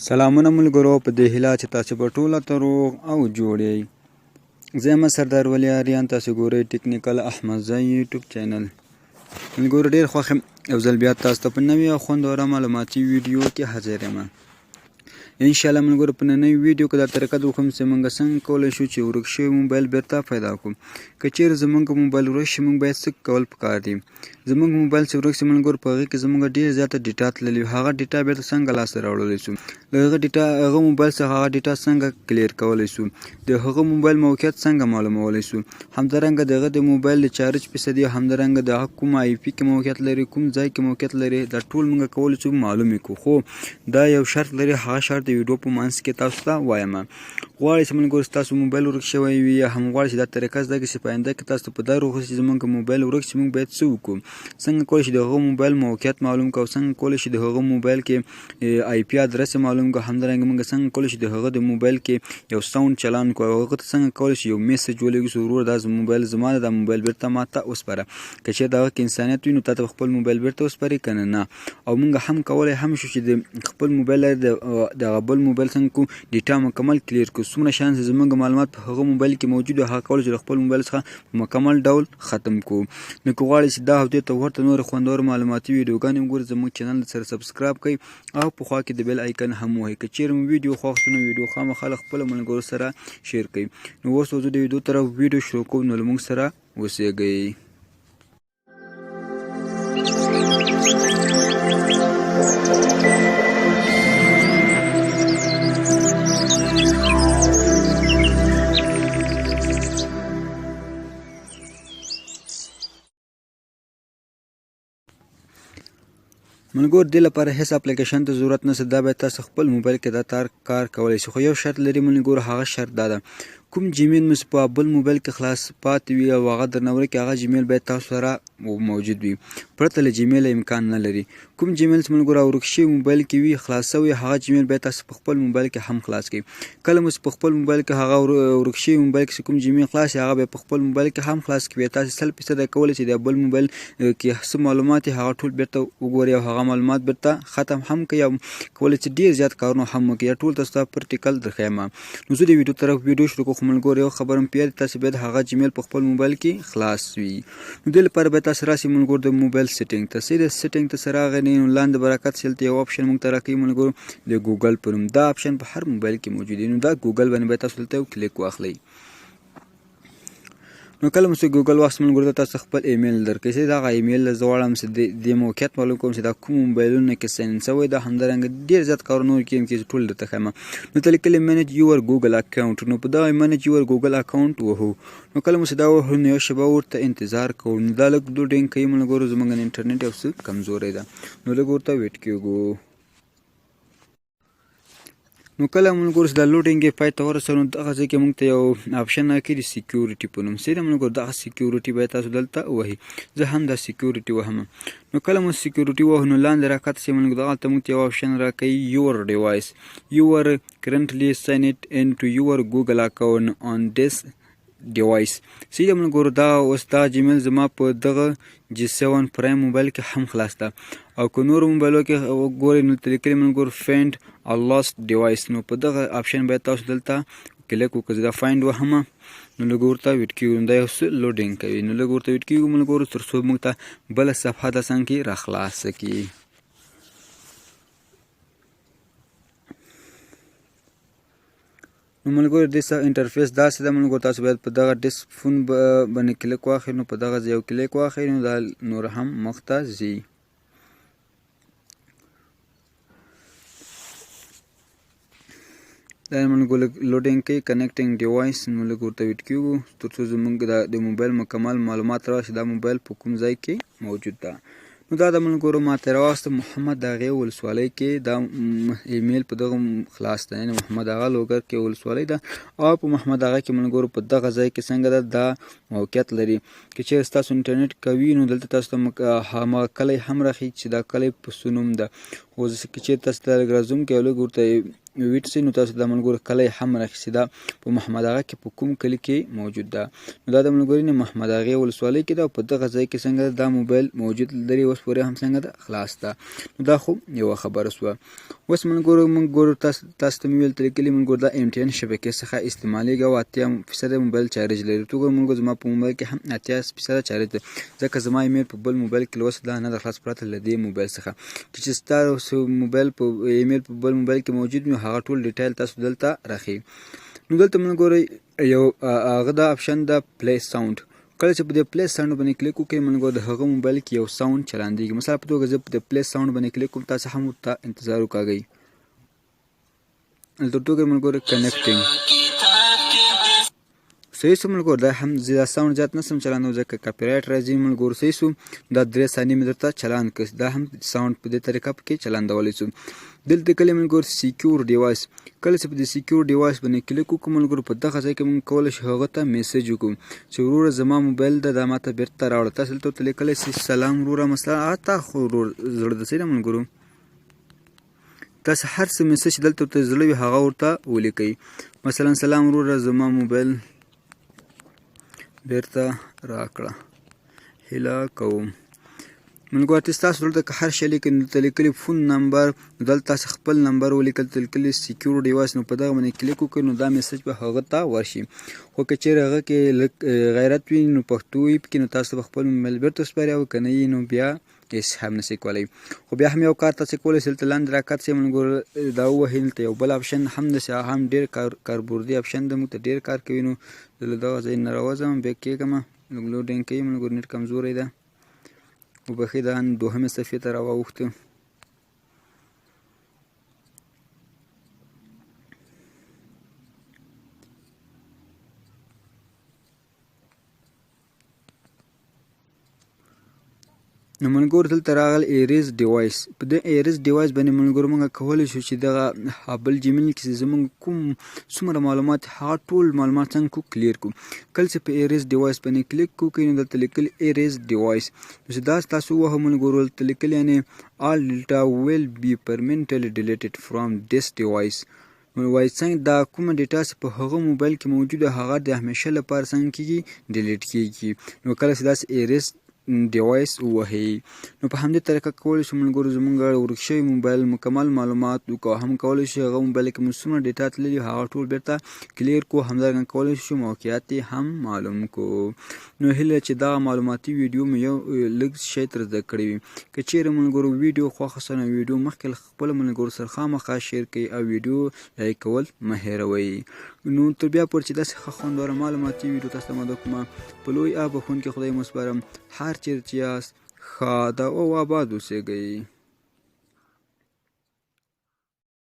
سلامونه ملګرو، په دې هیله چې تاسو به ټوله ته روغ او جوړ یئ. زه یم سردار ولي آریان، تاسو ګورئ ټیکنیکل احمدزی یوټیوب چینل. ملګرو ډېر خوښ یم یو ځل بیا تاسو ته په نوې او خوندوره معلوماتي ویډیو کې حاضر یم. ان شاء الله ملګرو، په ننۍ ویډیو کې دا طریقه درښیم چې موږ څنګه کولی شو چې ورک شوی موبایل بیرته پیدا کړو. که چیرې زموږ موبایل ورک شي، موږ باید څه کول پکار دي؟ زموږ موبایل چې ورک شي ملګرو، په هغې کې زموږ ډېر زیاته ډیټا تللې وي، هغه ډیټا بیرته څنګه لاسته راوړلی شو؟ له هغه ډیټا، هغه موبایل څخه هغه ډیټا څنګه کلیر کولی شو؟ د هغه موبایل موقعیت څنګه معلومولی شو؟ همدارنګه د هغه د موبایل د چارج فیصدي، همدارنګه د هغه کوم آی پي کې موقعیت لري، کوم ځای کې موقعیت لري، دا ټول موږ کولی شو معلوم یې کړو. خو دا یو شرط لري، هغه شرط د ویډیو په منځ کې تاسو ته وایم. غواړئ چې ملګرو ستاسو موبایل ورک شوی وي، یا هم غواړئ چې دا طریقه زده کړئ چې په آینده کې تاسو په دا روغ شي چې زمونږ موبایل ورک شي، موږ باید څه وکړو، څنګه کولی شو د هغه موبایل موقعیت معلوم کړو، او څنګه کولی شو د هغه موبایل کې آی پي ادرس معلوم کړو، همدارنګه موږ څنګه کولی شو د هغه د موبایل کې یو ساونډ چلان کړو، او هغه ته څنګه کولی شو یو میسج ولېږو چې وروره دا موبایل زما ده، دا موبایل بیرته ما ته وسپاره. که چېرې د هغه کې انسانیت وي نو تا ته خپل موبایل بیرته وسپاري، که نه نه. او موږ هم کولی هم شو چې د خپل موبایل د دغه بل موبایل څنګه کو ډیټا مکمل کلیر کو، څومره شیان چې زموږ معلومات په هغه موبایل کې موجود وي، هغه کولی شو له خپل موبایل څخه په مکمل ډول ختم کو. نو که غواړئ چې دا او دې ته ورته نور خوندور معلوماتي ویډیوګانې وګورئ، زموږ چینل سره سبسکرایب کړئ او په خوا کې د بیل آیکن هم ووهئ. که چیرې مو ویډیو خوښ شو نو ویډیو خامخا له خپلو ملګرو سره شیر کړئ. نو اوس زه د ویډیو طرف ویډیو شروع کوم، نو له موږ سره اوسېږئ. ملګرو دې لپاره هیڅ اپلیکیشن ته ضرورت نشته، دا باید تاسو خپل موبایل کې دا تار کار کولی شئ. خو یو شرط لري ملګرو، هغه شرط دا ده کوم جیمیل مو چې په بل موبایل کې خلاص پاتې وي او هغه درنه ورک، هغه جیمیل باید تاسو سره موجود وي، پرته له جیمیل امکان نه لري. کوم جیمیل چې ملګرو ورک شوي موبایل کې وي خلاص شوی، هغه جیمیل باید تاسو په خپل موبایل کې هم خلاص کړئ. کله مو چې په خپل موبایل کې هغه ورک شوي موبایل کې کوم جیمیل خلاص شي، هغه بیا په خپل موبایل کې هم خلاص کړئ. بیا تاسو 100% کولی شئ د بل موبایل کې څه معلومات هغه ټول بیرته وګورئ او هغه معلومات بیرته ختم هم کړئ، او کولی شئ ډېر زیات کارونه هم وکړئ. ټول تاسو ته پرټیکل درښیم. نو زه د ویډیو طرف ویډیو شروع کوم. خو ملګرو یو خبره مې په یاد، تاسو باید هغه جیمیل په خپل موبایل کې خلاص وي. نو دې لپاره باید تاسو راسئ ملګرو د موبایل سیټینګ ته. سیده سیټینګ ته سره راغلی نو لاندې برکت سیلته یو آپشن موږ ته راکوي ملګرو د ګوګل په نوم. دا آپشن په هر موبایل کې موجود دی، نو دا ګوګل باندې باید تاسو دلته یو کلیک واخلئ. نو کله مو چې ګوګل واخیست ملګرو، ته تاسو خپل ایمیل درکړئ. چې دغه ایمیل زه غواړم چې د موقعیت معلوم کوم چې دا کوم موبایلونه کې ساین شوی ده، همدارنګه ډېر زیات کارونه نور کې چې ټول درته ښیم. نو ته لیکلې منیج یور ګوګل اکاونټ، نو په دغه منیج یور ګوګل اکاونټ وهو. نو کله مو چې دا وهو نو یو شېبه ورته انتظار کوو. نو دا لږ لوډینګ کوي ملګرو، زموږ انټرنیټ یو څه کمزوری ده، نو لږ ورته ویټ کېږو. نو کله مونږ ګورو چې دا لوډینګ یې پای ته ورسېد، نو دغه ځای کې مونږ ته یو آپشن راکړي د سکیورټي په نوم. صحیح ده مونږ دغه سکیورټي باید تاسو دلته ووهئ. زه هم دا سکیورټي وهم. نو کله مو سکیورټي ووهو نو لاندې راکښته شئ مونږ دغلته مونږ ته یو آپشن راکوي یور ډیوایس، یور کرنټلی ساین اټ انټو یور ګوګل اکاونټ آن دیس ډیوایس. صحیح ده مونږ ګورو دا اوس دا جیمیل زما په دغه جی 7 پرایم موبایل کې هم خلاص ده، او که نورو موبایلو کې ګورئ نو لیکلي مونږ ګورو فایند ا لاست ډیوایس. نو په دغه آپشن باید تاسو دلته کلیک وکړئ. دا فایند وهم نو لږ ورته ویټ کېږو، دا یو څه لوډینګ کوي، نو لږ ورته ویټ کېږو مونږ ګورو تر څو موږ ته بله صفحه د څنګ کې راخلاصه کړي. نو ملګرو دې څه انټرفیس داسې ده ملګرو، تاسو باید په دغه ډیسک فون باندې کلیک واخلئ. نو په دغه ځای یو کلیک واخلئ نو دا نور هم مخته ځي. دا ملګرو لږ لوډینګ کوي کنیکټینګ ډیوایس، نو لږ ورته ویټ کېږو تر څو زموږ د موبایل مکمل معلومات راشي دا موبایل په کوم ځای کې موجود ده. نو دا د ملګرو ما ته راوسته محمد اغې ولسوالۍ کې دا ایمیل په دغه خلاص ده، یعنی محمد اغا لوګر کې ولسوالۍ ده، او په محمد اغا کې ملګرو په دغه ځای کې څنګه ده دا موقعیت لري. که چیرې ستاسو انټرنیټ قوي نو دلته تاسو ته هماغه کلی هم راخي چې دا کلی په څه نوم ده. خو که چیرې تاسو ته لږ راځوم کې لږ ورته ویټ سي نو تاسو دا ملګرو کلی هم راخیستې ده، په محمد اغا کې په کوم کلي کې موجود ده. نو دا د ملګرو نه محمد اغې ولسوالۍ کې ده او په دغه ځای کې څنګه ده دا موبایل موجود لري، اوس پورې هم څنګه ده خلاص ده. نو دا خو یوه خبره سوه. اوس ملګرو موږ ګورو تاسو ته مې ویل ترې کلي ملګرو دا ایم ټي این شبکې څخه استعمالیږي او 80% موبایل چارج لري. ته ګوره ملګرو زما په موبایل کې هم 80% چارج ده، ځکه زما ایمیل په بل موبایل کې له اوسه دا نه ده خلاص پرته له دې موبایل څخه. چې ستاسو موبایل په ایمیل په بل موبایل کې موجود وي هغه ټول ډیټیل تاسو دلته راښیي. نو دلته موږ ګورئ یو هغه دا اپشن ده پلی ساوند. کله چې په دې پلی ساوند باندې کلیک وکړئ موږ د هغه موبایل کې یو ساوند چلاندېږي. مثلا په توګه زه په دې پلی ساوند باندې کلیک کوم، تاسو هم ورته انتظار وکاږئ. دلته ورته وګورئ ملګرو کنیکټینګ صحیح سو ملګرو. دا هم زه دا ساوند زیات نه سم چلاندوم ځکه کاپي رایټ راځي ملګرو. صحیح سو، دا 3 ثانیې مې درته چلان کړ، دا هم ساوند په دې طریقه پکې چلاندولی سو. دلته کله ملګرو سیکیور ډیوایس، کله چې په دې سیکیور ډیوایس باندې کلیک وکړو ملګرو په دغه ځای کې موږ کولی شو هغه ته میسج وکړو چې وروره زما موبایل ده دا ماته بېرته راوړه. تاسو دلته ورته لیکلی سئ سلام وروره، مثلا هغه تا خو ورور زړه د صحیح ده ملګرو. تاسو هر څه میسج دلته ورته زړه وي هغه ورته ولیکئ. مثلا سلام وروره زما موبایل بیرته راکړه، هیله کوم. ملګرو ته تاسو دلته که هر شی لیکئ نو دلته لیکلي فون نمبر، نو دلته تاسو خپل نمبر ولیکل، دلته لیکلي سکیور ډیوایس، نو په دغه باندې کلیک وکړئ نو دا میسج به هغه ته ورشي. خو که چېرې هغه کې لږ غیرت وي نو پښتو وي پکې نو تاسو به خپل موبایل بیرته وسپارئ او که نه یي نو بیا هېڅ هم نشئ کولی. خو بیا هم یو کار تاسو کولی شئ، دلته لاندې راکښته شئ ملګرو دا ووهئ، دلته یو بل اپشن هم داسې هغه هم ډېر کاربردي اپشن دی، موږ ته ډېر کار کوي. نو زه له دغه ځای نه راوځم بیا کېږم، لږ لوډینګ کوي ملګرو، نېټ کمزوری ده. وبښئ دا دوهمې صفحې ته راواوښتو. نو ملګرو دلته راغل ایریز ډیوایس. په دې ایریز ډیوایس باندې ملګرو موږ کولی شو چې دغه بل جیمیل کې زموږ کوم څومره معلومات هغه ټول معلومات څنګه کو کلیر کو. کله چې په ایریز ډیوایس باندې کلیک وکړئ نو دلته لیکل ایریز ډیوایس، نو چې دا تاسو ووهئ ملګرو دلته لیکل یعنې all data will be permanently deleted from this device. نو وایي څنګه دا کومه ډیټا چې په هغه موبایل کې موجوده هغه د همیشه لپاره څنګه کیږي ډیلیټ کیږي. نو کله چې داسې ایریز ډیوایس ووهئ نو په همدې طریقه کولی شو ملګرو زموږ ورک شوي موبایل مکمل معلومات وکړو، هم کولی شو هغه موبایل کې مو څومره ډیټا تللي هغه ټول بیرته کلیر کړو، همدارنګه کولی شو موقعیت یې هم معلوم کړو. نو هیله چې دغه معلوماتي ویډیو مو یو لږ شی تر زده کړی وي. که چیرې ملګرو ویډیو خوښه سوه نو ویډیو مخکې له خپلو ملګرو سره خامخا شیر کړئ او ویډیو لایک کول مه هېروئ. نو تر بیا پورې چې داسې ښه خوندوره معلوماتي ویډیو تاسو ته مده کوم، په لوی آب بښونکي خدای مو سپارم. هر چېرې چې یاست ښاد او آباد اوسېږئ.